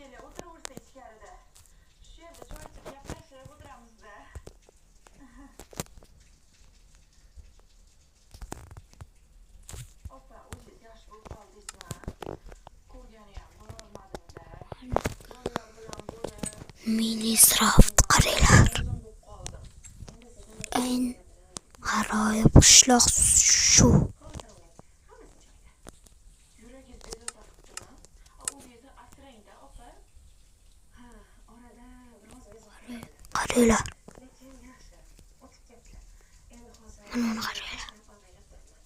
Keling, o'tiraversa ichkarida. Shu yerda choy ichib gaplashib o'tiramizda. Opa, o'zingiz yaxshi bo'lib qoldingizmi? Ko'rgani ham borolmadim-da. Bolalar bilan bo'lib, Ministraft qaranglar. o'zim bo'lib qoldim. Eng g'aroyib qishloq shu. Yuragingiz bezovta qilibdimi? O'zingizni asrang-da, opa. Ha, orada biroz bezovta. Qaranglar. Lekin yaxshi, o'tib ketdi. Endi hozir Mana uni qaranglar. avaylab turibman.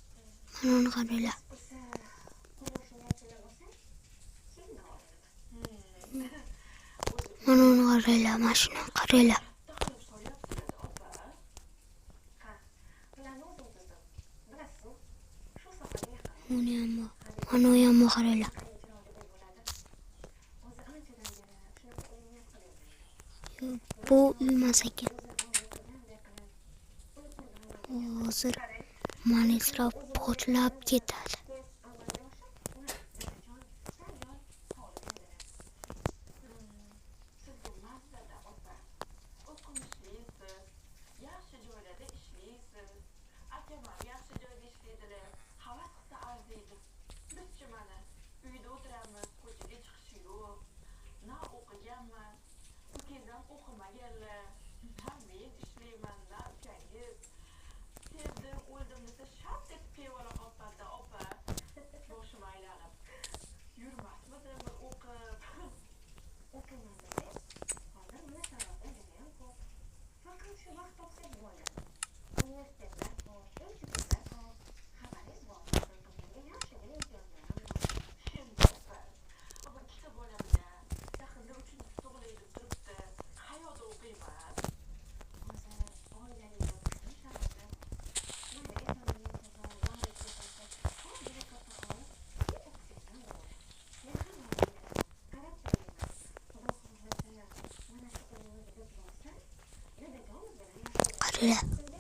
Mana uni qaranglar. Bo'lsa, qurilish niyatida bo'lsa, keyin davolaman. Mana uni qaranglar. Mashina qaranglar. Katta qilib solyapsizlar, opa. Ha, planni o'zim tuzdim. Bilasizmi, shu sohaga yaqin. Uni ham bor. Mana u ham qaranglar. Chiroyli uy bo'ladi. O'zi anchadan beri shunaqa uy niyat qilib yurgandim. Bu uy emas ekan. O'zi orzusidanday qilib uy qurdirman. Hozir Manisrof portlab ketadi. Tez amalga oshib, uni dadajon, sal joy hovli berdilar. Sizga mazzada, opa. O'qimishlisiz, yaxshi joylarda ishlaysiz. Akam ham yaxshi joyda ishlaydilar. Havas qilsa arziydi. Bizchi mana uyda o'tiramiz, ko'chaga chiqish yo'q. Na o'qiganman, ukangiz ham o'qimaganlar. Na men ishlayman, na ukangiz. Sevdim, o'ldim desa shart etib kelib qolibdi, opa. Boshim aylanib. Yurmasmidim bir o'qib. O'qiyman desangiz, hozir mana sharoitlar judayam ko'p. Faqat shu vaqt topsangiz bo'ldi. Universitetlar ko'p, institutlar ko'p. Xabaringiz bor, o'qiganga yaxshigina imtiyozlar ham bor. Endi opa, opa ikkita bolamda yaqinda uchinchisi tug'ilay deb turibdi. Qayoqda o'qiyman? Hozir oilali bo'lishning sharoitlar bor. Mayli, eson-omon davlatga qolsa, ozgina katta qolib, keyin o'qisangiz ham bo'ladi. Men hamma bilaman, qarab turaman. Xudo xohlasa, mana shu uyimiz biz bo'lsa, dadajon bilan yaxshi Qaranglar.